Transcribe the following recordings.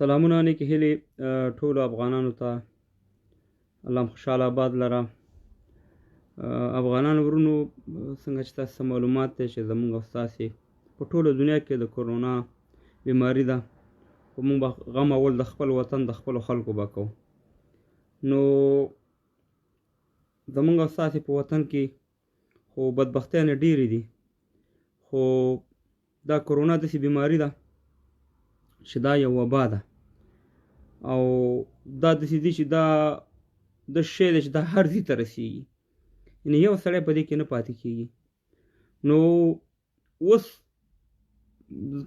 سلامونه نیکې هیلې ټولو افغانانو ته. الله مو خوشحاله آباد لره. افغانانو ورونو، څنګه چې تاسو ته معلومات دی چې زمونږ او ستاسې په ټوله دنیا کې د کرونا بیماري ده، خو مونږ به غم اول د خپل وطن د خپلو خلکو به کوو. نو زمونږ او ستاسې په وطن کې خو بدبختیانې ډېرې دي، خو دا کرونا داسې بیماري ده چې دا یو وبا ده، او دا داسې دي چې دا د شی دی چې دا هر ځای ته رسیږي، یعنې یو سړی په دې کې نه پاتې کیږي. نو اوس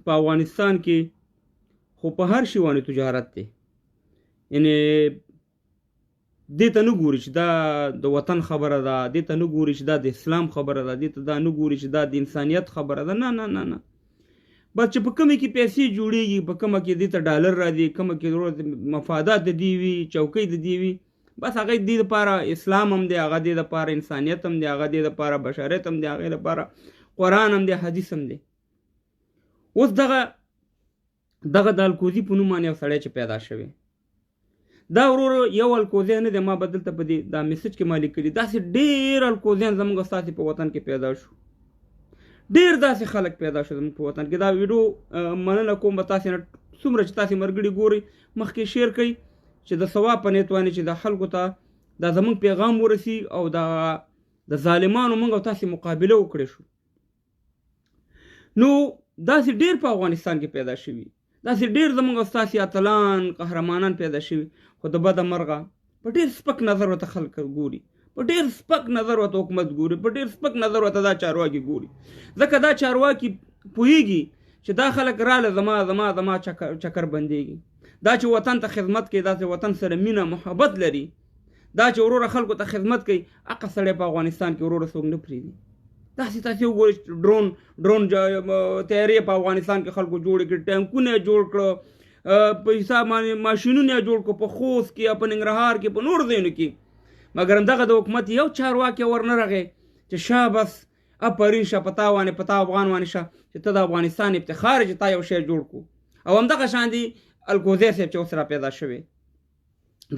په افغانستان کې خو په هر شي باندې تجارت دی، یعنې دې ته نه ګوري چې دا د وطن خبره ده، دې ته نه ګوري چې دا د اسلام خبره ده، دې ته دا نه ګوري چې دا د انسانیت خبره ده. نه نه نه نه، بس چې په کومې کې پیسې جوړیږي، په کومه کې دې ته ډالر راځي، کومه کې مفادات د دې وي، چوکۍ د دې وي، بس هغه دې دپاره اسلام هم دی، هغه دې دپاره انسانیت هم دی، هغه دې دپاره بشریت هم دی، هغې دپاره قرآن هم دی، حدیث هم دی. اوس دغه دغه د الکوزي په نوم باندې یو سړی چې پیدا شوی، دا ورور یو الکوزی نه دی، ما به دلته په دې دا میسج کې ما لیکلي داسې ډېر الکوزیان زموږ ستاسې په وطن کې پیدا شو، ډېر داسې خلک پیدا شو زموږ په وطن کې. دا ویډیو مننه کوم به تاسې نه، څومره چې تاسې مرګړي ګورئ مخکې شیر کړئ چې د ثواب په نیت باندې چې د خلکو ته دا زموږ پیغام ورسي او دا د ظالمانو موږ او تاسې مقابله وکړی شو. نو داسې ډېر په افغانستان کې پیدا شوي، داسې ډېر زموږ او ستاسې اتلان قهرمانان پیدا شوي، خو د بده مرغه په ډېر سپک نظر ورته خلک ګوري، په ډېر سپک نظر ورته حکومت ګوري، په ډېر سپک نظر ورته دا چارواکي ګوري، ځکه دا چارواکي پوهیږي چې دا خلک راله زما زما زما چکر بندیږي، دا چې وطن ته خدمت کوي، دا چې وطن سره مینه محبت لري، دا چې وروره خلکو ته خدمت کوي، هغه سړی په افغانستان کې وروره څوک نه پرېږدي. داسې تاسې وګورئ چې ډرون طیارې په افغانستان کې خلکو جوړې کړې، ټانکونه یې جوړ کړه، په حساب باندې ماشینونه یې جوړ کړو په خوست کې یا په ننګرهار کې په نورو ځایونو کې، مګر دغه د حکومت یو چارواکی ورنه راغی چې شابس اپرین شه په تا باندې، په تا افغان باندې شه چې ته د افغانستان افتخار یې چې تا یو شی جوړ کړو. او همدغه شان دي الکوزی صاحب چې اوس را پیدا شوی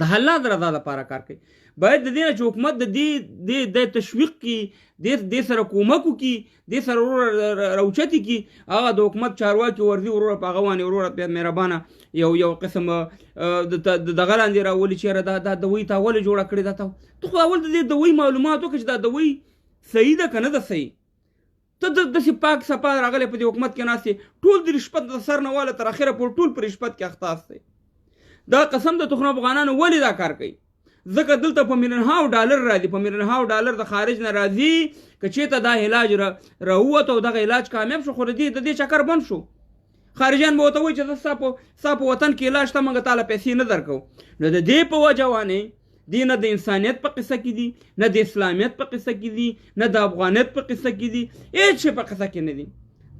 د الله د رضا لپاره کار کوي، باید د دې نه چې حکومت د دې دې د تشویق کړي، دې دې سره کومک وکړي، دې سره وروره راوچتي کړي. هغه د حکومت چارواکي ورځي وروره په هغه باندې وروره بیا مهربانه یو یو قسم د دغه لاندې راولي چې یاره دا دا دوی تا ولې جوړه کړې ده، ته خو اول د دې دوی معلومات وکړه چې دا دوی صحیح ده که نه ده صحیح. ته د داسې پاک صفا راغلی په دې حکومت کې ناست یې، ټول د رشوت د سر نه واله تر اخره پورې ټول په رشوت کې اخته دی. دا قسم د تخنو افغانانو ولې دا کار کوي؟ ځکه دلته په میلیونهاو ډالر راځي، په میلیونهاو ډالر د خارج نه راځي. که چېرته دا علاج راووت او دغه علاج کامیاب شو، خو د دې چکر بند شو. خارجیان به ورته وایي چې زه ستا په وطن کې علاج ته موږ تاله پیسې نه درکوو. نو د دې په وجه باندې دی نه د انسانیت په قصه کې دي، نه د اسلامیت په قصه کې دي، نه د افغانیت په قصه کې دي، هیڅ شی په قصه کې نه دي.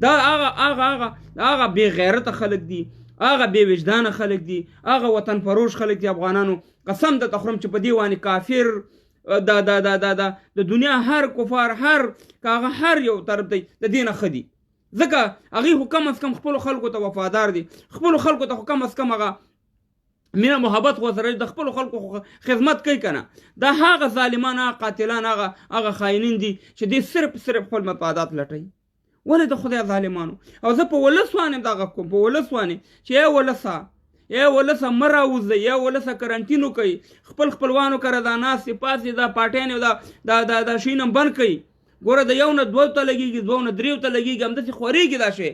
دا هغه هغه هغه هغه بې غیرته خلک دي، هغه بې وجدانه خلک دي، هغه وطن فروش خلک دي. افغانانو قسم درته خورم چې په دې باندې کافر دا دا دا دا دا د دنیا هر کفار هر که هغه هر یو طرف دی د دې نه ښه دي، ځکه هغوی خو کم از کم خپلو خلکو ته وفادار دي، خپلو خلکو ته خو کم از کم هغه مینه محبت خو سره د خپلو خلکو خو خدمت کوي که نه. دا هغه ظالمان، هغه قاتلان، هغه هغه خاینین دي چې دوی صرف صرف خپل مفادات لټوي. ولې د خدای ظالمانو؟ او زه په ولس باندې دا غږ کوم، په ولس باندې چې ای ولسه، ای ولسه مه راوځئ، ای ولسه کرنټین وکړئ، خپل خپلوانو کره دا ناستې پاستې دا پارټیانې او دا دا دا دا شیونه هم بند کړئ. ګوره د یو نه دوو ته لګېږي، دوو نه دریو ته لګېږي، همداسې خورېږي دا شی.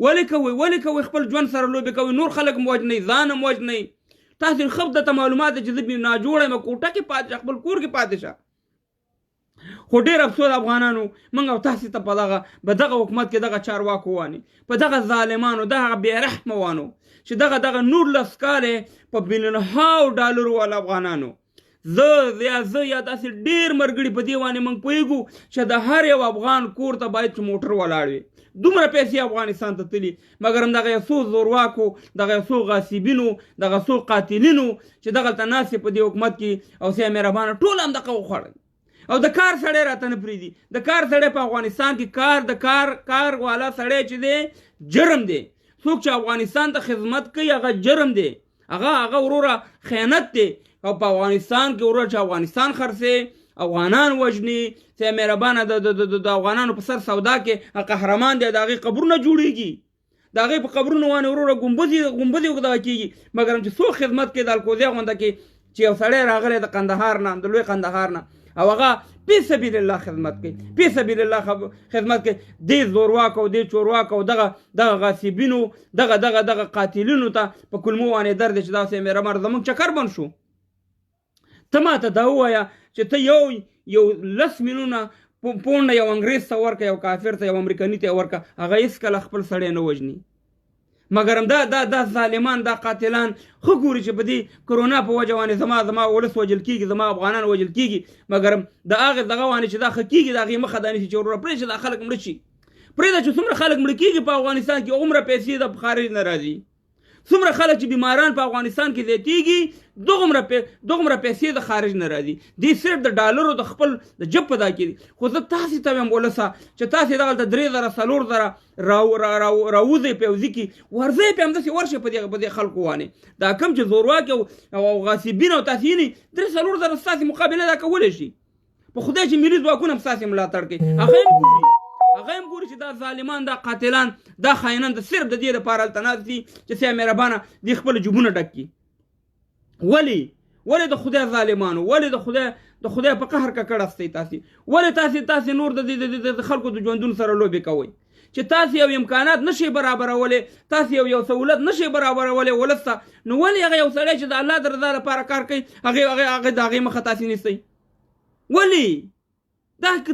ولې کوئ؟ ولې کوئ؟ خپل ژوند سره لوبې کوئ، نور خلک مو وژنئ، ځان هم وژنئ. تاسې ښه درته معلومات دی چې زه ناجوړه یم، کوټه کې پاتې شه، خپل کور کې پاتې شه. خو ډېر افسوس افغانانو، موږ او تاسې ته په دغه په دغه حکومت کې دغه چارواکو وانې، په دغه ظالمانو، دغه بې رحمه وانو چې دغه دغه 19 کاله په میلیونهاو ډالرو والا افغانانو، زه یا زه یا داسې ډېر مرګړي په دې باندې موږ پوهېږو چې د هر یو افغان کور ته باید چې موټر ولاړ وي. دومره پیسې افغانستان ته تللي، مګر هم دغه یو څو زورواکو، دغه یو څو غاصبینو، دغه څو قاتلینو چې دغلته ناست په دې حکومت کې او سیا مهربانه ټول همدغه وخوړل. او د کار سړی راته نه پرېږدي. د کار سړی په افغانستان کې کار د کار کار والا سړی چې دی جرم دی. څوک چې افغانستان ته خدمت کوي هغه جرم دی، هغه وروره خیانت دی. او په افغانستان کې وروره چې افغانستان خرڅې، افغانان وژني، چې مهربانه د افغانانو په سر سودا کې قهرمان دی، د هغې قبرونه جوړیږي، د هغې په قبرونو باندې وروره ګنبدې دغه کېږي. مګر چې څوک خدمت کوي د الکوزیا غونډه کې چې یو سړی راغلی د قندهار نه، د لوی قندهار نه، او هغه پی سبیل الله خدمت کوي، پی سبیل الله خدمت کوي، دې زورواکو او دې چورواکو او دغه غاصبینو، دغه دغه دغه قاتلینو ته په کولمو باندې درد چې داسې مهربان زموږ چکر بند شو. ته ماته دا ووایه چې ته یو 10 میلیونه پونډه یو انګریز ته ورکه، یو کافر ته، یو امریکایي ته ورکه، هغه هېڅکله خپل سړی نه وژني. مګر دا دا دا ظالمان، دا قاتلان ښه ګوري چې په دې کرونا په وجه باندې زما ولس وژل کېږي، زما افغانان وژل کېږي، مګر د هغې دغه باندې چې دا ښه کېږي د هغې مخه دا نیسي چې وروره پرېږده چې دا خلک مړه شي، پرېږده چې څومره خلک مړه کېږي په افغانستان کې هغومره پیسې د خارج نه راځي، څومره خلک چې بیماران په افغانستان کې زیاتېږي دغومره پیسې د خارج نه راځي. دې صرف د ډالرو د خپل د جب په دا کې دي. خو زه تاسې ته وایم ولسه چې تاسې دغلته 3000 4000 راوځئ په یو ځای کې، ورځئ پې همداسې ورشئ په دې خلکو باندې، دا کوم چې زورواکي او غاصبین او تاسې وینئ 3-4 زره ستاسې مقابله دا کولی شي. په خدای چې ملي ځواکونه هم ستاسې ملاتړ کوي، هغه هم ګوري، هغه هم ګوري چې دا ظالمان، دا قاتلان، دا خاینان د صرف د دې لپاره هلته ناست دي چې سیا مهربانه دې خپل جبونه ډک کړي. ولې؟ ولې د خدای ظالمانو، ولې د خدای په قهر ککړ استئ تاسې؟ ولې تاسې نور د دې د خلکو د ژوندون سره لوبې کوئ چې تاسې یو امکانات نشئ برابرولی، تاسې یو سهولت نشئ برابرولی ولس ته؟ نو ولې هغه یو سړی چې د الله د رضا لپاره کار کوي هغه د هغې مخه تاسې نیسئ؟ ولې؟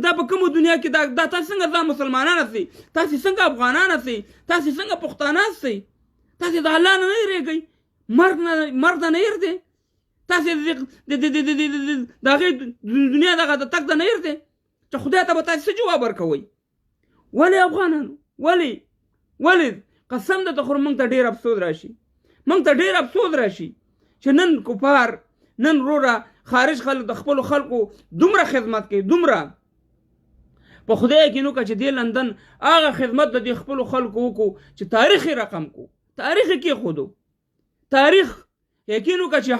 دا په کومه دنیا کې دا تاسې څنګه ځان مسلمانان استئ، تاسې څنګه افغانان استئ، تاسې څنګه پښتانه استئ؟ تاسې د الله نه نه یریږئ، مرګ نه نه یریږئ، تاسې د هغې دنیا دغه د تګ نه یریږئ چې خدای ته به تاسې څه جواب ورکوئ؟ ولې افغانانو، ولې؟ ولې؟ قسم ده ته خو موږ ته ډېر افسوس راشي، موږ ته ډېر افسوس راشي چې نن کفار، نن وروره خارج خلک د خپلو خلکو دومره خدمت کوي، دومره په خدای کې نو که چې دې لندن هغه خدمت د دې خپلو خلکو وکړو چې تاریخ یې رقم کو، تاریخ یې کېښودو، تاریخ یقین وکړه چې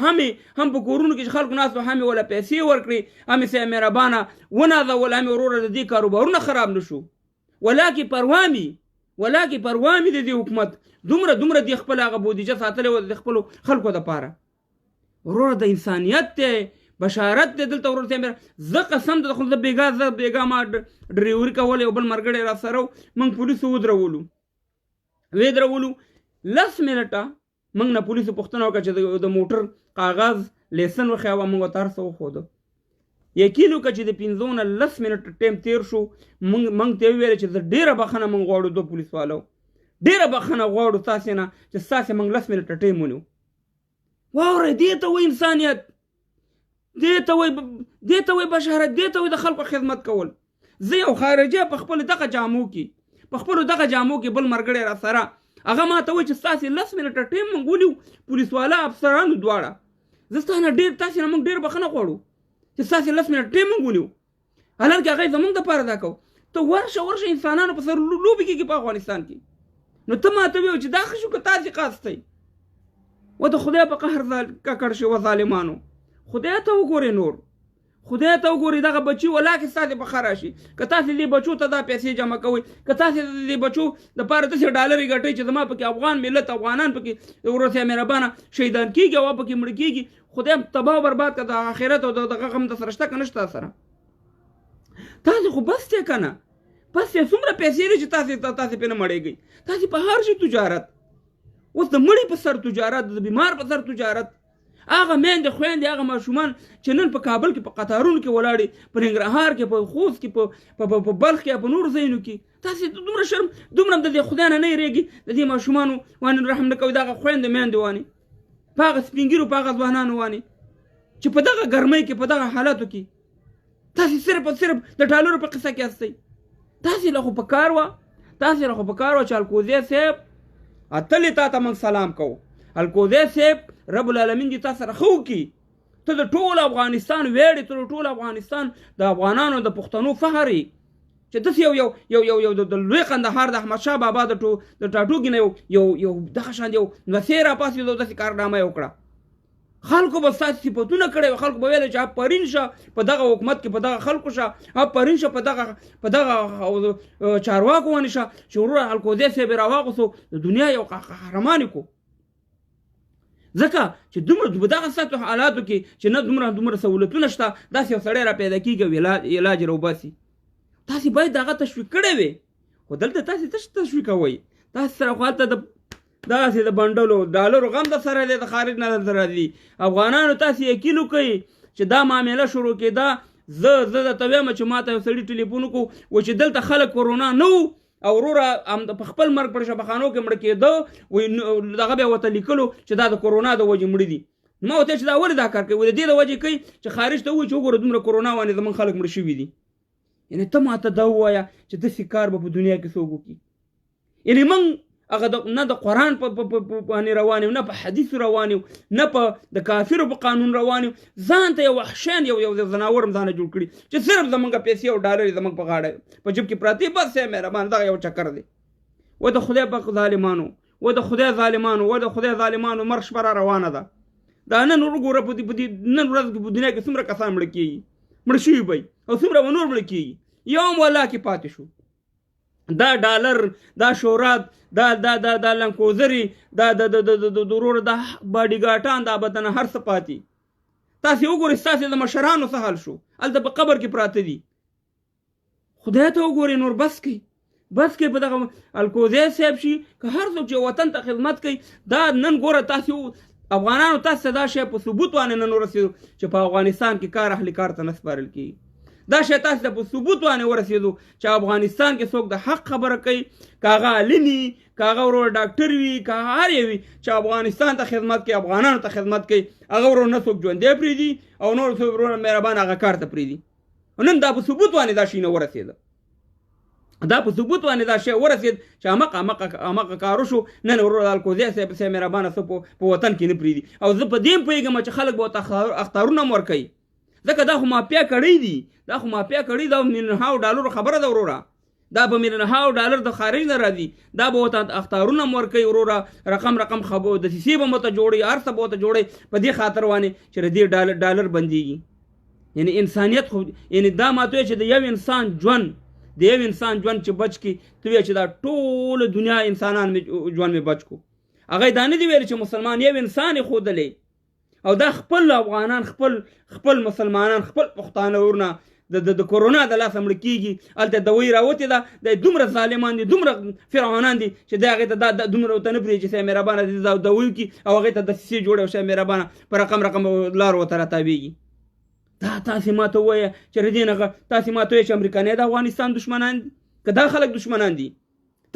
هم په کورونو کې چې خلکو ناست وو، هم یې وله پیسې ورکړې، هم یې سه مهربانه ونازول، هم یې وروره د دې کاروبارونه خراب نه شو. ولاکې پروا مې، ولاکې پروا مې د دې حکومت دومره دې خپله هغه بودیجه ساتلې وه د خپلو خلکو دپاره. وروره د انسانیت دی، بشارت دی دلته وروره. زه قسم ده خو زه بېګا ما ډریوري کوله، یو بل ملګری را سره و، موږ پولیسو ودرولو، ویې درولو 10 منټه موږ نه پولیسو پوښتنه وکړه چې د موټر کاغذ لیسن وښیه، موږ ورته هر څه وښوده. یقین وکړه چې د 5 نه 10 منټه ټایم تېر شو، موږ ته یې وویل چې زه ډېره بخښنه موږ غواړو، دوه پولیس والو ډېره بخښنه غواړو تاسې نه چې ستاسې موږ 10 منټه ټایم ونیو. واورئ، دې ته وایي انسانیت، دې ته وایي بشارت، دې ته وایي د خلکو خدمت کول. زه یو خارجي په خپلو دغه جامو کې، په خپلو دغه جامو کې بل ملګری را سره، هغه ما ته وایي چې ستاسې 10 منټه ټایم موږ ونیو، پولیس والا افسرانو دواړه، زه ستا نه ډېر، تاسې نه موږ ډېر بخښنه غواړو چې ستاسې 10 منټه ټایم موږ ونیو، حالانکه هغه یې زموږ دپاره دا کو. ته ورشه، ورشه انسانانو په سر لوبې کېږي په افغانستان کې. نو ته ما ته وویل چې دا ښه شو که تاسې قاستئ. و د خدای په قهر ککړ شئ و ظالمانو. خدای ته وګورئ، نور خدای ته وګورئ، دغه بچي ولاکې ستاسې په ښه راشي. که تاسې دې بچو ته دا پیسې جمع کوئ، که تاسې دې بچو دپاره داسې ډالرې ګټئ چې زما پکې افغان ملت، افغانان پکې وروسته مهربانه شهیدان کېږي او پکې مړه کېږي، خدای هم تباه او برباد کړه. د آخرت او د دغه غم د سره شته که نشته سره؟ تاسې خو بس دی که نه، بس دی. څومره پیسې دي چې تاسې پرې نه مړېږئ؟ تاسې په هر شي تجارت، اوس د مړي په سر تجارت، د بیمار په سر تجارت. هغه میندې خویندې، هغه ماشومان چې نن په کابل کې په قطارونو کې ولاړ دي، په ننګرهار کې، په خوست کې، په بلخ کې، په نورو ځایونو کې، تاسې دومره شرم، دومره هم د دې خدای نه نه یریږئ، د دې ماشومانو باندې رحم نه کوئ، د هغه خویندې میندې باندې، په هغه سپینږیرو، په هغه ځوانانو باندې چې په دغه ګرمۍ کې، په دغه حالاتو کې تاسې صرف او صرف د ډالرو په قصه کې هستئ. تاسې له خو په کار وه، تاسې له خو په کار وه چې الکوزی صاحب اتلې تا ته موږ سلام کوو. الکوزی صاحب رب العالمین دې تا سره ښه وکړي، ته د ټول افغانستان ویاړې، ته د ټول افغانستان د افغانانو د پښتنو فخر یې. چې داسې یو یو یو یو یو د لوی قندهار د احمدشاه بابا د ټو د ټاټوګي نه یو یو یو دغه شان یو نسې راپاڅېدو، داسې کارنامه یې وکړه. خلکو به ستاسې صفتونه کړی وي، خلکو به ویل چې آفرین شه په دغه حکومت کې، په دغه خلکو شه، آفرین شه په دغه چارواکو باندې شه چې وروره الکوزی صاحب یې راواغوستو، د دنیا یو قهرمان یې کړو. ځکه چې دومره په دغه سختو حالاتو کې چې نه دومره دومره سهولتونه شته، داسې یو سړی را پیدا کېږي او علاج یې راوباسي. تاسې باید هغه تشویق کړی وي، خو دلته تاسې څه تشویقوئ؟ تاسې سره خو هلته د دغسې د بنډلو ډالرو غم در سره دی، د خارج نه درته راځي. افغانانو تاسې یقین وکړئ چې دا معامله شروع کېده. زه درته وایم چې ما ته یو سړي ټلیفون وکړو و چې دلته خلک کرونا نه وو او وروره هم په خپل مرګ پر شفاخانو کې مړه کېده، وایي دغه بیا ورته لیکلو چې دا د کرونا د وجې مړه دي. ما ورته ویل چې دا ولې دا کار کوي؟ وایي د دې د وجې کوي چې خارج ته ووایي چې وګوره دومره کرونا باندې زموږ خلک مړه شوي دي. یعنې ته ماته دا ووایه چې داسې کار به په دنیا کې څوک وکړي؟ یعنې موږ هغه نه د قرآن په باندې روان یو، نه په حدیث روان یو، نه په د کافرو په قانون روان یو. ځان ته یو وحشیان یو ځناور هم ځانه جوړ کړي چې صرف زموږ پیسې او ډالر یې زموږ په غاړه په جیب کې پراته دي. بس یې مهربان دغه یو چکر دی. و د خدای په ظالمانو، و د خدای ظالمانو، و د خدای ظالمانو، مرګ شپه را روانه ده. دا نن وګوره په دې نن ورځ کې په دنیا کې څومره کسان مړه کېږي، مړه شوي به وي او څومره به نور مړه کېږي. یو هم والله کې پاتې شو. دا ډالر، دا شهرت، دا دا دا دا لنکوزري، دا د د د د ورور دا باډیګارډان، دا به دنه هر څه پاتې. تاسې وګورئ ستاسې د مشرانو څه حال شو، هلته په قبر کې پراته دي. خدای ته وګورئ، نور بس کړئ، بس کړئ. په دغه الکوزی صاحب شي که هر څوک چې وطن ته خدمت کوي. دا نن ګوره تاسې افغانانو تاسې ته دا شی په ثبوت باندې نن ورسېدو چې په افغانستان کې کار اهل کار ته نه سپارل کېږي. دا شی تاسې ته په ثبوت باندې ورسېدو چې افغانستان کې څوک د حق خبره کوي، که هغه عالم وي، که هغه ورور ډاکټر وي، که هغه هر یو وي چې افغانستان ته خدمت کوي، افغانانو ته خدمت کوي، هغه ورور نه څوک ژوندی پرېږدي او نور څوک ورور مهربان هغه کار ته پرېږدي. نن دا په ثبوت باندې دا شی نه ورسېده، دا په ثبوت باندې دا شی ورسېد چې همغه کار وشو. نن ورور الکوزی صاحب صاحب مهربانه څه په وطن کې نه پرېږدي. او زه په دې هم پوهېږم چې خلک به ورته اخطارونه هم ورکوي، ځکه دا خو مافیا کړی دي، دا خو مافیا کړی، دا میلیونهاو ډالرو خبره ده وروره، دا په میلیونهاو ډالر د خارج نه راځي، دا به ورته اخطارونه هم ورکوي وروره، رقم رقم دسیسې به ورته جوړوي، هر څه به ورته جوړوي په دې خاطر باندې چې د دې ډالر بندېږي. یعنې انسانیت خو، یعنې دا ماته وایي چې د یو انسان ژوند، د یو انسان ژوند چې بچ کړي، ته وایې چې دا ټوله دنیا انسانان مې ژوند مې بچ کړو. هغه یې دا نه دي ویلي چې مسلمان یو انسان یې ښودلی، او دا خپل افغانان، خپل مسلمانان، خپل پښتانه ورونه د کرونا د لاسه مړه کېږي. هلته دوی راوتې ده، دا دومره ظالمان دي، دومره فرعونان دي چې دی هغې ته دا دومره ورته نه پرېږدي چې صاحب مهربانه دې دا دوی وکړي او هغې ته دسیسې جوړې او صاحب مهربانه په رقم رقم لار ورته راتاوېږي. دا تاسې ما ته ووایه چې له دې نه تاسې ما ته ووایه چې امریکایان د افغانستان دښمنان دي که دا خلک دښمنان دي؟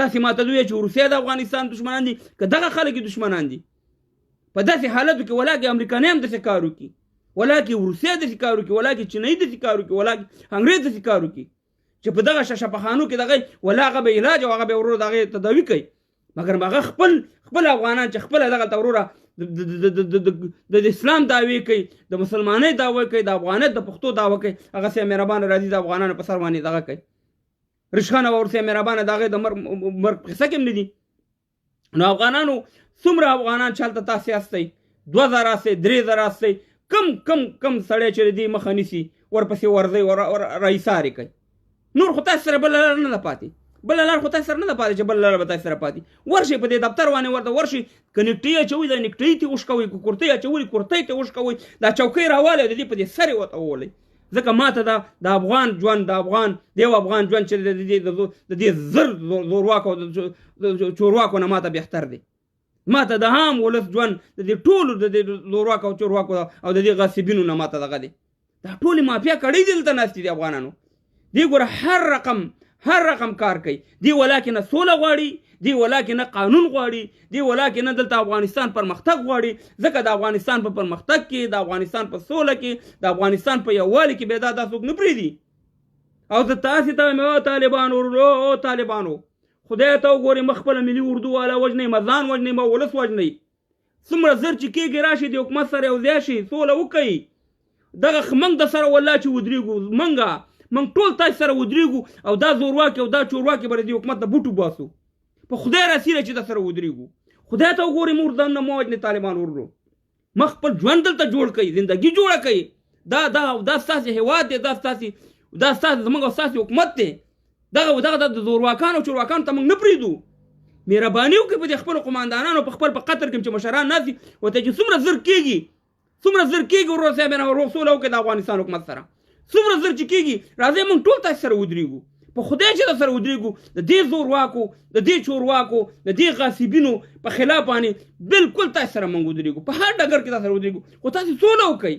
تاسې ما ته ووایه چې روسیه د افغانستان دښمنان دي که دغه خلک یې دښمنان دي؟ په داسې حالتو کې ولاکې امریکایان هم داسې کار وکړي، ولاکې روسیه داسې کار وکړي، ولاکې چینایي داسې کار وکړي، ولاکې انګرېز داسې کار وکړي چې په دغه شفاخانو کې دغه ولا هغه به علاج او هغه به ورور د هغې تداوي کوي، مګر هغه خپل افغانان چې خپله دغلته وروره د اسلام دعوې کوي، د مسلمانۍ دعوه کوي، د افغانیت د پښتو دعوه کوي، هغه سه مهربانه راځي د افغانانو په سر باندې دغه کوي. رشخانه ورسه مهربانه د هغې د مرګ په قصه کې هم نه دي. نو افغانانو څومره افغانان چې هلته تاسې هستئ، 2000 هستئ، 3000 هستئ، کم کم کم سړی چې د دې مخه نیسي ورپسې ورځئ، راایسارې کوي. نور خو تاسې سره بله لاره نه ده پاتې، بله لار خو تاسې سره نه ده پاتې چې بله لاره به تاسې سره پاتې. ورشئ په دې دفتر باندې ورته ورشئ، که نکټۍ اچوئ دا نکټۍ ترې وشکوئ، که کرتۍ اچولي کرتۍ ترې وشکوئ، دا چوکۍ راوالی د دې په دې سر یې ورته وولئ. ځکه ما ته دا د افغان ژوند، د افغان د یو افغان ژوند چې د دې زر زورواکو او د چورواکو نه ما ته بهتر دی. ما ته د عام ولس ژوند د دې ټولو د دې زورواکو او چورواکو او د دې غاصبینو نه ما ته دغه دی. دا ټولې مافیا کړۍ دي دلته ناستې دي افغانانو. دې ګوره هر رقم کار کوي. دې ولاکې نه سوله غواړي، دې ولاکې نه قانون غواړي، دې ولاکې نه دلته افغانستان پرمختګ غواړي. ځکه د افغانستان په پرمختګ کې، د افغانستان په سوله کې، د افغانستان په یووالي کې به دا څوک نه پرېږدي. او زه تاسې ته وایم، او طالبانو ورونو، او طالبانو، خدای ته وګورئ، مه خپله ملي اردو والا وژنئ، مه ځان وژنئ، مه ولس وژنئ. څومره زر چې کېږي راشئ د حکومت سره یو ځای شئ، سوله وکړئ. دغه موږ د سره والله چې ودرېږو، موږ ټول تاسو سره ودرېږو او دا زورواکي او دا چورواکي به د دې حکومت نه بوټ وباسو. په خدای راسیره چې د سره ودرېږو. خدای ته وګورئ، مور ځان نه مه وژنئ طالبان ورورو. مخ خپل ژوند دلته جوړ کړئ، زندګي جوړه کړئ. دا دا دا ستاسې هېواد دی، دا ستاسې دا ستاسې زموږ او ستاسې حکومت دی. دغه دغه د زورواکانو او چورواکانو ته موږ نه پرېږدو. مهرباني وکړئ په دې خپلو قوماندانانو، په خپل په قطر کې چې مشران ناست دي، ورته چې څومره زر کېږي، څومره زر کېږي ورور صاحب نه روغ سوله وکړئ د افغانستان حکومت سره. څومره زر چې کېږي راځئ موږ ټول تاسې سره ودرېږو. په خدای چې در سره ودرېږو، د دې زورواکو، د دې چورواکو، د دې غاصبینو په خلاف باندې بالکل تاسې سره موږ ودرېږو، په هر ډګر کې تاسې سره ودرېږو. خو تاسې سوله وکړئ،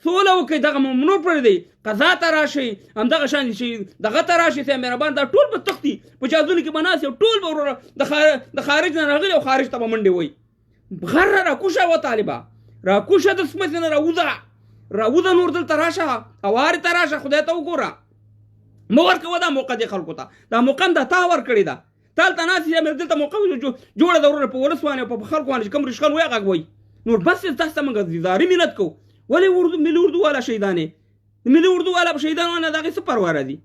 سوله وکړئ. دغه ممنوع پرېږدئ، قضا ته راشئ، همدغه شان شي دغه ته راشئ. صاحب مهربان، دا ټول به تښتي، په جهازونو کې به ناست او ټول به وروره د خارج نه راغلي او خارج ته به منډې وایي. غره راکوشه و طالبه، راکوشه د سمڅې نه راوځه، راوځه نور دلته راشه، اوارې ته راشه، خدای ته وګوره. مه ورکوه دا موقع دې خلکو ته، دا موقع هم دا تا ورکړې ده. ته هلته ناست یې، دلته موقع جوړه ده وروره، په ولس باندې او په خلکو باندې چې کوم ریشخند وایي هغه وایي. نور بس تاسو ته موږ زاري ملت کوو. ولې اردو، ملي اردو والا شهیدان یې؟ د ملي اردو والا په شهیدانو باندې د هغې څه پروا راځي؟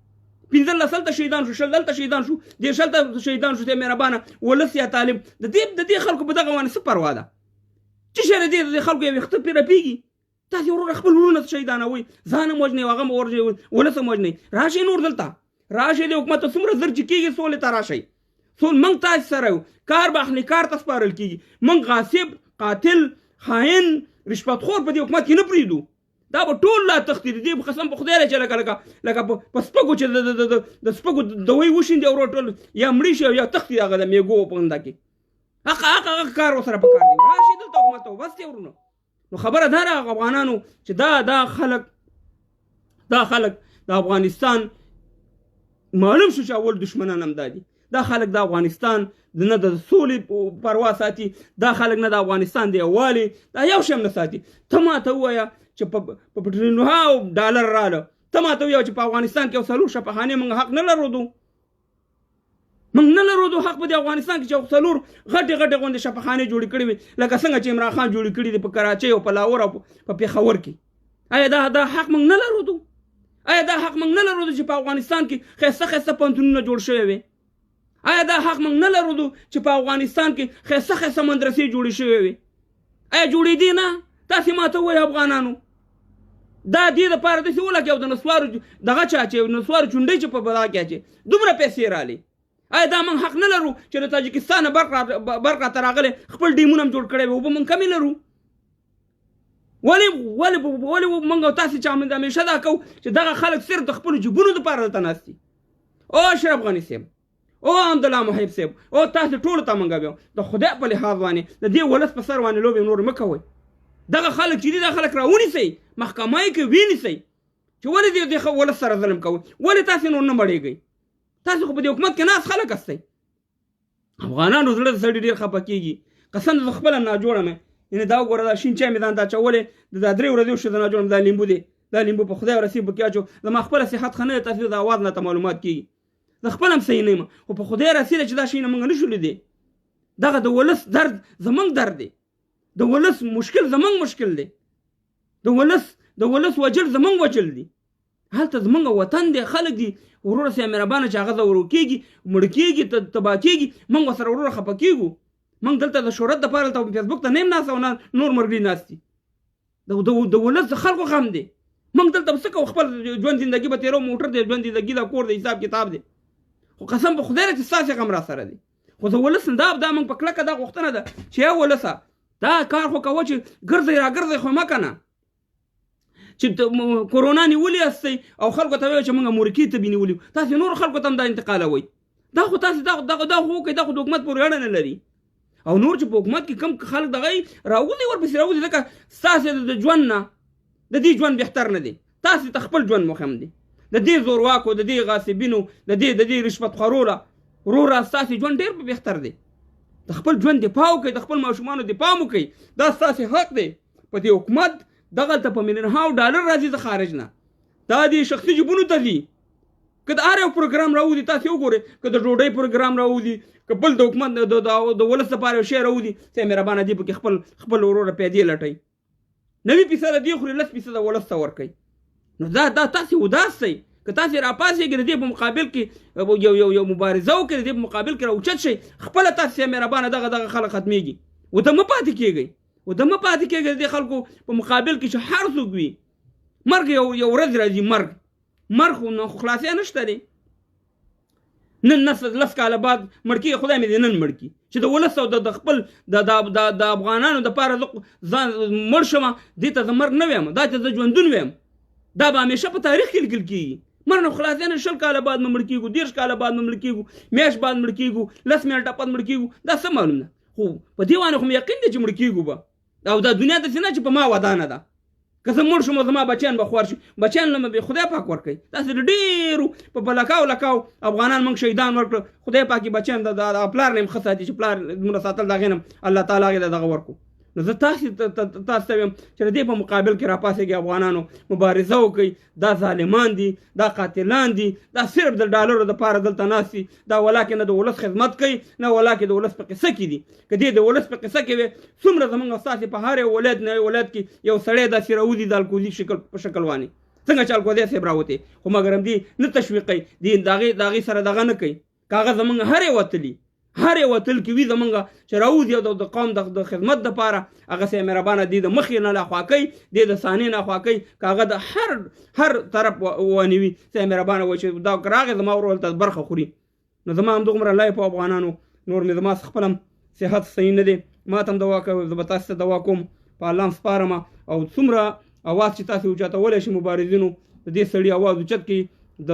15 هلته شهیدان شو، 20 دلته شهیدان شو، 30 هلته شهیدان شو. مهربانه ولس یا طالب، د دې خلکو په دغه باندې څه پروا ده؟ چې شی د دې خلکو یو ویښته پرې رپېږي؟ تاسې وروره خپل وروڼه شهیدانوئ، ځان هم وژنئ، هغه هم وژنئ، ولس هم وژنئ. راشئ نور دلته راشئ، د حکومت ته څومره زر چې کېږي سولې ته راشئ. سول موږ تاسې سره یو، کار به اخلي، کار ته سپارل کېږي. موږ غاصب، قاتل، خاین، رشوتخور په دې حکومت کې نه پرېږدو. دا به ټول لا تښتي. د دې قسم په خدای دی چې لکه لکه لکه په سپږو چې د سپږو دوی وشیندي او ټول یا مړي شي او یا تښتي هغه د میږو په غنده کې. هغه هغه هغه کار ورسره په کار دی. راشي دلته حکومت ته، بس دی ورونو. نو خبره دا ده افغانانو چې دا دا خلک، دا خلک د افغانستان معلوم شو چې اول دشمنان هم دا دي. دا خلک د افغانستان نه د سولې پروا ساتي، دا خلک نه د افغانستان د یووالي، دا یو شی هم نه ساتي. ته ما ته ووایه چې په ټریلیونهاو ډالر راله، ته ما ته ووایه چې په افغانستان کې یو څلور شفاخانې موږ حق نه لرو، موږ نه لرو دو حق په دې افغانستان کې چې څلور غټې غټې غوندې شفاخانې جوړې کړې وي، لکه څنګه چې عمران خان جوړې کړې دي په کراچۍ او په لاهور او په پېښور کې. آیا دا دا حق موږ نه لرو دو؟ آیا دا حق موږ نه لرو چې په افغانستان کې ښایسته ښایسته پوهنتونونه جوړ شوي وي؟ آیا دا حق موږ نه لرو چې په افغانستان کې ښایسته ښایسته مدرسې جوړې شوې وي؟ آیا جوړېدې نه؟ تاسې ما ته ووایئ افغانانو، دا دې دپاره داسې ولګي او د نسوارو دغه چا چې نسوارو چونډۍ چې په بدا کې اچي دومره پیسې رالې. آیا دا موږ حق نه لرو چې له تاجکستانه برق راته راغلی، خپل ډیمونه هم جوړ کړی وي، اوبه موږ کمې لرو؟ ولې ولې ولې موږ او تاسې چې همیشه دا کوو چې دغه خلک صرف د خپلو جیبونو دپاره دلته ناست دي؟ او اشرف غني صاحب، او عبدالله محب صاحب، او تاسې ټولو ته موږ وایو د خدای په لحاظ باندې د دې ولس په سر باندې لوبې نور مه کوئ. دغه خلک چې دي دا خلک راونیسئ، محکمه یې کې وینیسئ چې ولې دې ولس سره ظلم کوئ، ولې تاسې نور نه مړېږئ؟ تاسې خو په دې حکومت کې ناست خلک هستئ. افغانانو زړه د سړي ډېر خفه کېږي، قسم زه خپله ناجوړه مې، یعنې دا وګوره دا شین چای مې ځان ته اچولی، دا 3 ورځې وشوې زه ناجوړه یم، دا لیمبو دی، دا لیمبو په خدای ورسېږي پکې اچو، زما خپله صحت ښه نه دی، تاسې د اواز نه ته معلومات کېږي، زه خپله هم صحیح نه یم، خو په خدای رسېده چې دا شیونه موږ نه شو لیدی. دغه د ولس درد زموږ درد دی، د ولس مشکل زموږ مشکل دی، د ولس وجل زموږ وجل دی. هلته زموږ وطن دی، خلک دي وروره سه مهربانه چې هغه ورو کېږي، مړ کېږي، تباه کېږي، موږ ورسره وروره خفه کېږو. موږ دلته د شهرت دپاره دلته فېسبوک ته نه یم ناست او نه نور مرګري ناست دي. د ولس د خلکو غم دی. موږ دلته به څه کوو؟ خپل ژوند زندګي به تېروو، موټر دی، ژوند زندګي ده، کور دی، حساب کتاب دی. خو قسم په خدای چې ستاسې غم را سره دی. خو د ولس نه دا موږ په کلکه دا غوښتنه ده چې یا ولسه دا کار خو کوه چې ګرځئ راګرځئ خو مه که نه چې کورونا نیولي یاستئ او خلکو ته وایئ چې موږ مورکې ته به نیولي، تاسې نورو خلکو ته هم دا انتقالوئ. دا خو تاسې دا خو وکړئ، دا خو د حکومت پورې اړه نه لري. او نور چې په حکومت کې کم خلک دغه یي راوځي، ورپسې راوځي، ځکه ستاسې د ژوند نه د دې ژوند بهتر نه دی، تاسې ته خپل ژوند مهم دی. د دې زورواکو، د دې غاصبینو، د دې رشوتخورو وروره ستاسې ژوند ډېر به بهتر دی. د خپل ژوند دفاع وکړئ، د خپل ماشومانو دفاع مو وکړئ، دا ستاسې حق دی. په دې حکومت دغلته په میلیونهاو ډالر راځي د خارج نه، دا دې شخصي جیبونو ته ځي. که د هر یو پروګرام راوځي تاسې وګورئ، که د ډوډۍ پروګرام راوځي، که بل د حکومت د ولس لپاره یو شی راوځي، څه مهربانه دي پکې خپل وروره پیدې لټوي، 90% دې خوري، 10% ولس ته ورکوي. نو دا تاسې وداس سئ. که تاسې راپاڅېږئ د دې په مقابل کې یو یو یو مبارزه وکړئ، د دې په مقابل کې راوچت شئ، خپله تاسې مهربانه دغه دغه خلک ختمېږي. وده مه پاتې کېږئ، وده مه پاتې کېږئ د دې خلکو په مقابل کې چې هر څوک وي. مرګ یو یو ورځ راځي، مرګ مرګ خو نو خلاصی نشته دی. نن نس لس کاله بعد مړ کېږي، خدای مې دې نن مړ کړي چې د ولس او د خپل د د د د افغانانو دپاره زه ځان مړ شم، دې ته زه مرګ نه وایم، دا ته زه ژوندون وایم. دا به همیشه په تاریخ کې لیکل کېږي. مرګ نو خلاصی نه، 20 کاله بعد مې مړ کېږو، 30 کاله بعد مې مړ کېږو، میاشت بعد مړ کېږو، 10 منټه بعد مړ کېږو، دا څه معلوم ده. خو په دې باندې خو مې یقین دی چې مړ کېږو به. او دا دنیا داسې نه چې په ما ودانه ده، که زه مړ شم زما بچیان به خوار شي، بچیان له مې به خدای پاک ورکوي. داسې د ډېرو په په لکاو لکاو افغانان موږ شهیدان ورکړل، خدای پاک یې بچیان د پلار نه هم ښه ساتي، چې پلار دومره ساتل د هغې نه الله تعالی هغې له دغه ورکړو. نو زه تاسې ته وایم چې د دې په مقابل کې راپاڅېږئ افغانانو، مبارزه وکړئ. دا ظالمان دي، دا قاتلان دي، دا صرف د ډالرو دپاره دلته ناست دي. دا ولاکې نه د ولس خدمت کوي، نه ولاکې د ولس په قصه کې دي. که دې د ولس په قصه کې وي، څومره زمونږ ستاسې په هر یو ولایت نه یو ولایت کې یو سړی داسې راوځي د الکوزي شکل په شکل وانې، څنګه چې الکوزی صاحب راوتی، خو مګر هم دي نه تشویقوي، دي د هغې سره دغه نه کوي. که هغه زمونږ هر یو وتلي، هر یو وتل کې وي زمونږ چې راوځي او د قوم د خدمت دپاره هغه سه مهربانه دی د مخې نه لا خوا کوي، دی د ثانې نه خوا کوي. که هغه د هر طرف وانې وي، سه مهربانه وایي چې دا که راغی زما ورور هلته برخه خوري. نو زما همدغومره لایف افغانانو، نور مې زما خپل هم صحت صحیح نه دی، ما ته هم دوا کوي، زه به تاسې ته دوا کوم، په الله هم سپارم. او څومره اواز چې تاسې اوچتولی شئ مبارزینو، د دې سړي اواز اوچت کړئ، د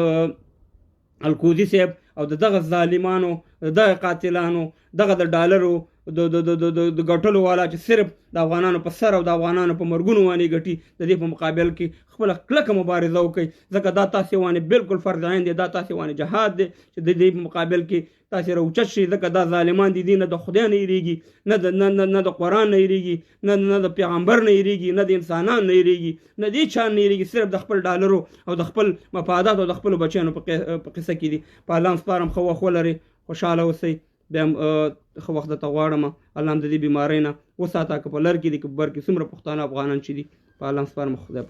الکوزي صاحب او د دغه ظالمانو، د دغه قاتلانو، دغه د ډالرو د ګټلو والا چې صرف د افغانانو په سر او د افغانانو په مرګونو باندې ګټي، د دې په مقابل کې خپله کلکه مبارزه وکړئ. ځکه دا تاسې باندې بالکل فرض عین دی، دا تاسې باندې جهاد دی چې د دې په مقابل کې تاسې راوچت شئ. ځکه دا ظالمان دي، دي نه د خدای نه یریږي، نه د قرآن نه یریږي، نه د پیغمبر نه یریږي، نه د انسانان نه یریږي، نه د هیچا نه یریږي، صرف د خپل ډالرو او د خپل مفاداتو او د خپلو بچیانو په قصه کې دي. په الله هم سپارم، ښه وخت ولرئ، خوشحاله اوسئ. بیا هم ښه وخت درته غواړم. الله هم د دې بیمارۍ نه وساته، که په لر کې دي که په بر کې څومره پښتانه افغانان چې دي، په الله هم سپارم. خدای